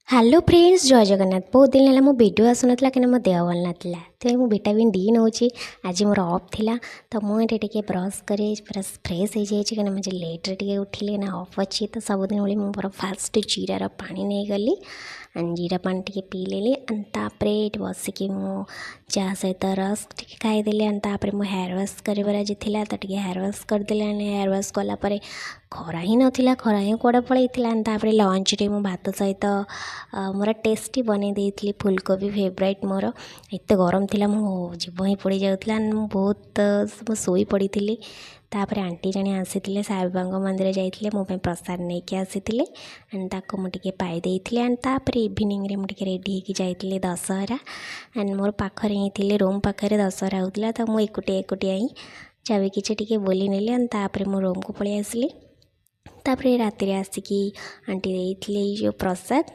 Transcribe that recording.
Hello friends, ଜୟ ଜଗନ୍ନାଥ। ବହୁତ ଦିନ ହେଲା ମୋ ଭିଡ଼ିଓ ଆସୁନଥିଲା, କାହିଁକିନା ମୋ ଦେହ ଭଲ ନଥିଲା। ତ ମୁଁ ଭିଟାମିନ୍ ଡି ନେଉଛି। ଆଜି ମୋର ଅଫ୍ ଥିଲା, ତ ମୁଁ ଏଠି ଟିକେ ବ୍ରସ୍ କରି ପୁରା ଫ୍ରେଶ୍ ହେଇଯାଇଛି, କାହିଁକିନା ମୁଁ ଆଜି ଲେଟ୍ରେ ଟିକେ ଉଠିଲି ନା, ଅଫ୍ ଅଛି। ତ ସବୁଦିନ ଭଳି ମୁଁ ମୋର ଫାଷ୍ଟ ଜିରାର ପାଣି ନେଇଗଲି ଆଣ୍ଡ ଜିରା ପାଣି ଟିକେ ପିଇଲେଲି। ଆଣ୍ଡ ତାପରେ ଏଇଠି ବସିକି ମୁଁ ଚା ସହିତ ରସ୍କ ଟିକେ ଖାଇଦେଲି। ଆଣ୍ଡ ତାପରେ ମୁଁ ହେୟାର୍ ୱାଶ୍ କରିବାର ଆଜି ଥିଲା, ତ ଟିକେ ହେୟାର୍ ୱାଶ୍ କରିଦେଲି। ଆଣ୍ଡ ହେୟାର୍ ୱାଶ୍ କଲା ପରେ ଖରା ହିଁ ନଥିଲା, ଖରା ହିଁ କୁଆଡ଼େ ପଳେଇଥିଲା। ଆଣ୍ଡ ତାପରେ ଲଞ୍ଚରେ ମୁଁ ଭାତ ସହିତ ମୋର ଟେଷ୍ଟି ବନେଇ ଦେଇଥିଲି ଫୁଲକୋବି, ଫେଭରାଇଟ୍ ମୋର। ଏତେ ଗରମ ଥିଲା, ମୋ ଜିଭ ହିଁ ପୋଡ଼ି ଯାଉଥିଲା। ଆଣ୍ଡ ମୁଁ ବହୁତ ମୁଁ ଶୋଇ ପଡ଼ିଥିଲି। ତାପରେ ଆଣ୍ଟି ଜଣେ ଆସିଥିଲେ, ସାଇବାବାଙ୍କ ମନ୍ଦିର ଯାଇଥିଲେ, ମୋ ପାଇଁ ପ୍ରସାଦ ନେଇକି ଆସିଥିଲେ। ଆଣ୍ଡ ତାକୁ ମୁଁ ଟିକେ ପାଇ ଦେଇଥିଲି। ଆଣ୍ଡ ତାପରେ ଇଭିନିଂରେ ମୁଁ ଟିକେ ରେଡ଼ି ହେଇକି ଯାଇଥିଲି ଦଶହରା। ଆଣ୍ଡ ମୋର ପାଖରେ ହିଁ ଥିଲେ, ରୁମ୍ ପାଖରେ ଦଶହରା ହେଉଥିଲା, ତ ମୁଁ ଏକୁଟିଆ ଏକୁଟିଆ ହିଁ ଯାହା କିଛି ଟିକେ ବୁଲି ନେଲି। ଆଣ୍ଡ ତାପରେ ମୁଁ ରୁମ୍କୁ ପଳେଇ ଆସିଲି। ତାପରେ ରାତିରେ ଆସିକି ଆଣ୍ଟି ଦେଇଥିଲେ ଏଇ ଯେଉଁ ପ୍ରସାଦ।